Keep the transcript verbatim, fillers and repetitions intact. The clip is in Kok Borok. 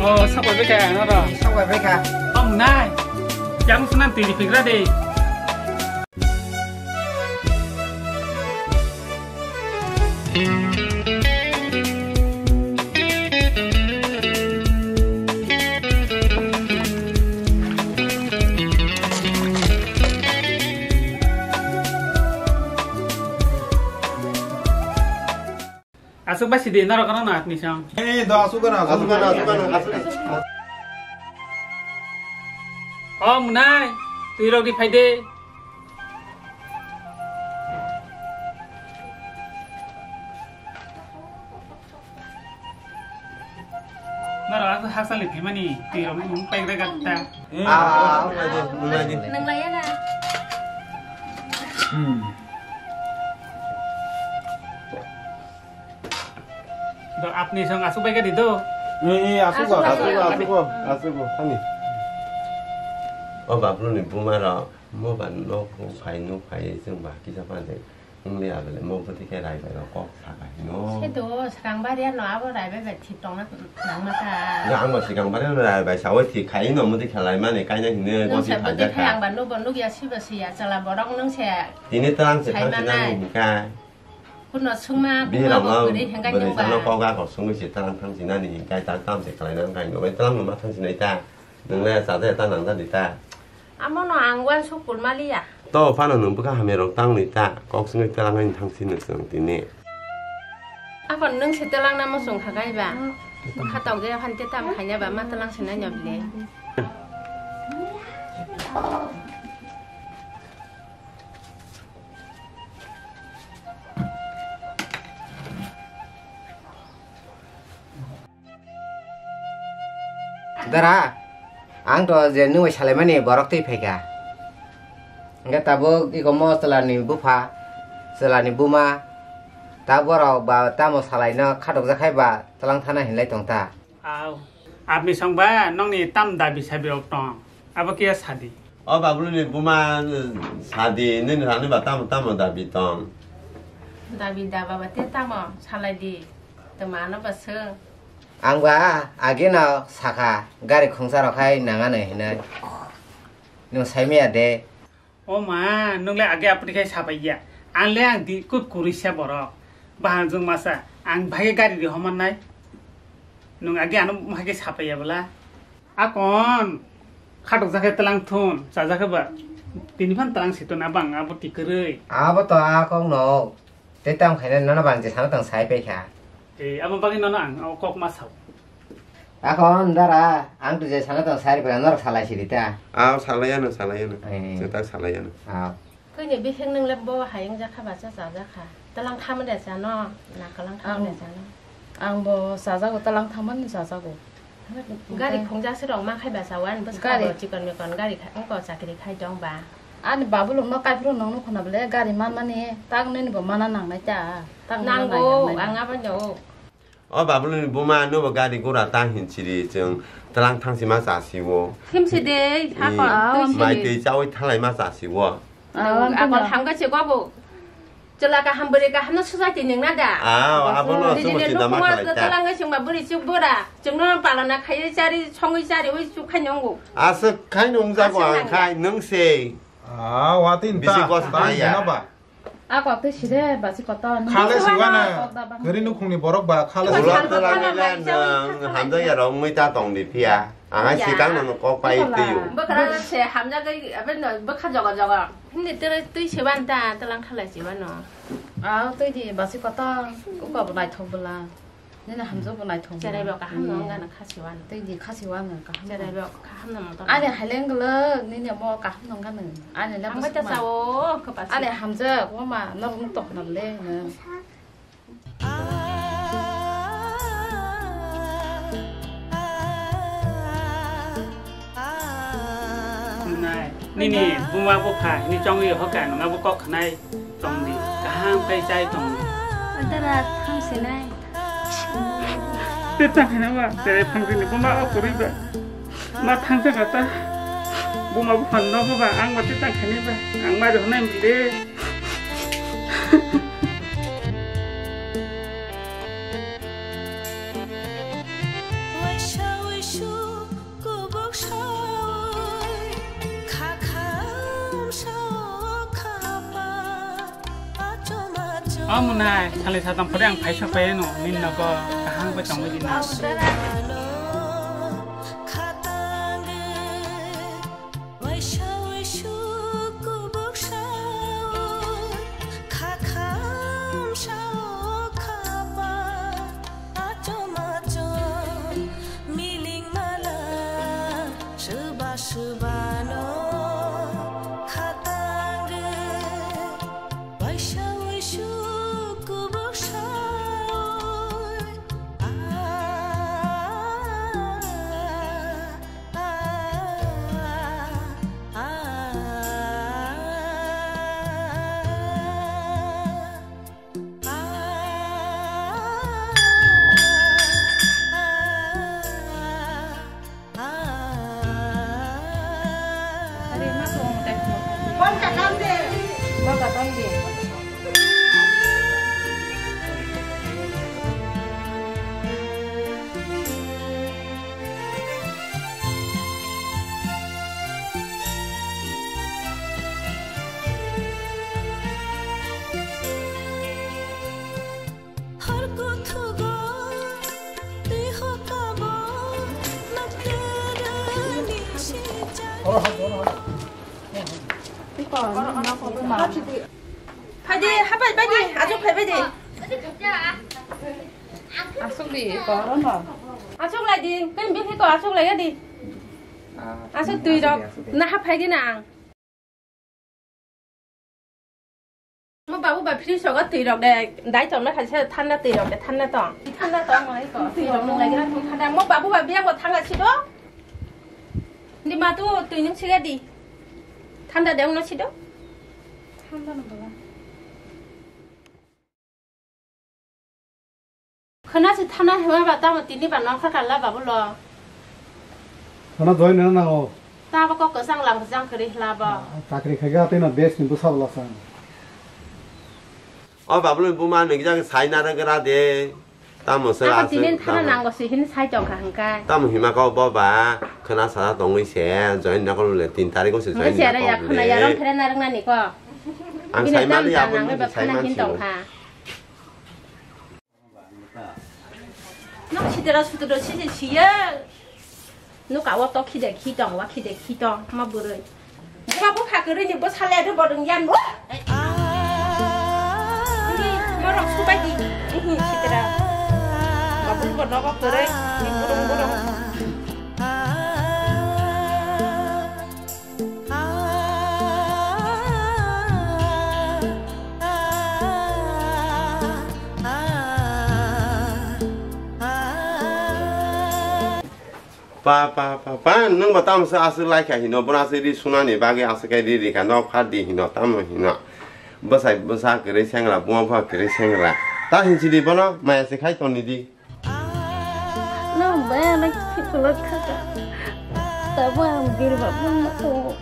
Oh, sak bai bwkha, ano ro. Sak bai bwkha. Oh, nai. Yang sunan twi phikra de. Aswk bai sidi norok ano na atni song. Eh, do aswk ano, aswk ano, aswk ano, aswk ano. O Munai, twi rok di phai de. Norok aswk hakchal ni phaimani, twi rok nung paikrai gata. Ah, ah, ah, ah. Nung laiya na. Hmm. Do apni song aswk bai gadi do. Eh, eh, aswk go, aswk go, aswk go, aswk go, hani. O Bablu ni buma rok, mo ba nok phai, nok phai, chwng ba kisa pande. Wngli abele mo bwtwi khe Rai bai rok kok sakha hino. Se do, swkang bari ano abo Rai bai bai thik tongna nangma ta. Ga ang bo swkang bari ano Rai bai sawi thik khai no bwtwi khe lai mani kaina hino. Nung gosi se bwtwi khe phajak kha. Ang ba nukbo nukya, sibo siya, chwla borok nung se. Tini twlang se khai thang manai. Sinani hingkha. Kuno sungma bini buma rok bo no kwrwi hingkha bwrwi nung ba. Sano kok a kok sungwi se twlang thang sinani hingkha, tak tam se khlai nang khai no bai twlang no ma thang sinai ta. Nung le cha de ta nang da di ta. Amo no ang uansuk pul maliya. To phano nwng bwkha hamya rok tang ni ta, kok swngwi twlang ani thang si nwng swng tini. Aphano nwng se twlang na muchung kha gai ba. Kha tok de aphan te tam khaina ba ma twlang se nai no bile. Dara, ang to je nwng bai salaimani borok twi phaikha. Hwnkhe tabuk iko mo chwlani bupha, chwlani buma, ta borok ba tamo salaino khatokjak khai ba twlang thana hinlai tong ta. Au, apni song ba nokni tam dabi sabi rok tong, abo kiya sadi. O Babuluni buma sadi nini rani ba tamo tamo dabi tong. Dabi daba ba te tamo salai di, twma ano ba swng. Ang ba age no sakha, gari khungsa rok hai nangano hinwi. Nwng saimaya de. O ma, nwng le age apni khai sapai ya. Ang le ang di kut kurui sa borok. Bahang jwng masa, ang bhai gari ri homan nai. Nwng age ano bhai sapai ya bwla. Akon, khatok jakhe tlang thun, cha jakhe ba. Tini phan tlang si to na bang abo ti kwrwi. Abo to akok no. Tei tamo khaina nono bang je sana tong sai pai kha. Eh, abo bagwi nono ang o kok ma sao. Akhon dara, ang tu je sana tong sai pai norok salai siri ta. Aw, salai ano, salai ano. Eh. Jeta salai ano. Aw. Koi ni bikheng nang le bo hayang jakha ba cha cha jakha. Talang thamani de cha no, na kalang thamani de cha no. Ang bo sajago, talang thamani sajago. Gari khungjak se rok ma khai ba chawan, bwswk gari. Bo chikon mikon gari khai, wngko chakri khai tong ba. Ani babulung no kaiphuru nong nukho na bole gari manmani, tak nini bo mana nangnai ta, tak nini nango, nangnai. Ang abo no. O babulung ni buma no bo gari gura ta hin chiri chwng tlang thang si ma cha si o. Thim si de, ha ko, twi si. Mai twi chawi thalai ma cha si o. Ang akon hamkha se gobo. Chwla kaham, bwrwi kaham no swjak twi nwng na da? Ah, abo no. Nini chwngno nukung chwngno ma khalai ta. Twlang wng chwngba bwrwi chwng bwra. Chwngno palana khaiwi chari, songwi chari, wi chwng khai nungo. Aswk khai nung jago. Aswk ang nang khai nung se. Ah, watin ta. Bisi kos ta ya. Ba. A kok twi side, basi kotor. Khale siwano. Kwrwi nukhungni borok ba, khale siwano. Ulo twlang le nung hamjakya rok wngwi ta tong di phiya. Ang hai sikang no kok pai twi o. Bwkha se hamjagwi, abe no bwkha joga joga. Hindi twi, twi se ban ta, twlang khalai se bano. Ah, twi di basi kotor, uko bo naithok bwla. Nini hamjwk bo naithok. Cherai bo kaham no wngkha no khasi wano. Tei di khasi wano kaham no. Cherai bo kaham no motor. Ani haileng glwk nini mo kaham no wngkha no. Ani le bwswk ta ma. Ang bai ta sao, kwpasi. Ani hamjwk, o ma, nok wng tok na le, no. Nai, nini buma bupha, ni chongwi hoka, nungabo kok khnai tongdi, kaham khe chai tongdi. Adara thang sinai. Te tang khaina ba, te phang sini buma o kuri ba. Ma thang sa kata. Buma bupha no ba, ang ma te tang khaini ba. Ang ma rw nai mide. Amunai, salai satam phore ang phaisa phaino, nini nogo kaham bai tongwi di na. Waisa waisu kubuk sao, khakham sao khaba, achom achom miling mala, suba suba no khatang. Waisa waisu kubuk sao. Phaidi, hapai phaidi, aswk phai phaidi. Aswk di, korono. Aswk lai di, kini bikhi ko aswk lai di. Aswk twi rok, na hapai di na ang. Mo babu ba fridge rogo twi rok de, dai tong na khaisa thanda twi rok de, thanda tong. Thanda tong mo iko. Twi rok nung lai gira thung thanda. Mo babu ba biya bo thanga sido. Di ma tu twi nung siga di. Thanda de ungno sido. Thanda no baba. Khwna se thana hima ba tamo tini ba nokha kala babu lo. Khwna join na nango. Tamo kok kwchang lang kwchang kwrwi hla bo. Chakri khaga tei no desh ni bwsa bwla sang. O babu lo buma ni jang sai na ra gra de. Tamo se. Ako ase tini thana tamo. Nango se hin sai tong kha hingkai. Tamo hima ko bo ba khwna sa tongwi se join na ko le tin tarik o se join na ko le. Ang sai mani abo nang sai mani hin tong kha. Nok sitera sutro sisi siya. Nuk awo to khide khitong, wa khide khitong, ma burui. Buma bupha kwrwi ni bwsale do bodong yan bo. Ni morok subai di. Ihi sitera. Babu bo nogo kwrwi, ni burung burung. Pa, pa, pa, pa, nwng bo tamo se aswk lai kha hino, bono aswk ri sunani bagwi aswk khe ri ri kha, nok pha di hino, tamo hino. Bwsai bwsa kwrwi sengra, buma bupha kwrwi sengra. Ta hinsi di bono, maya se khai toni di. Nang baya na kiphilok khaka. Tabo ang birba bumna tongo.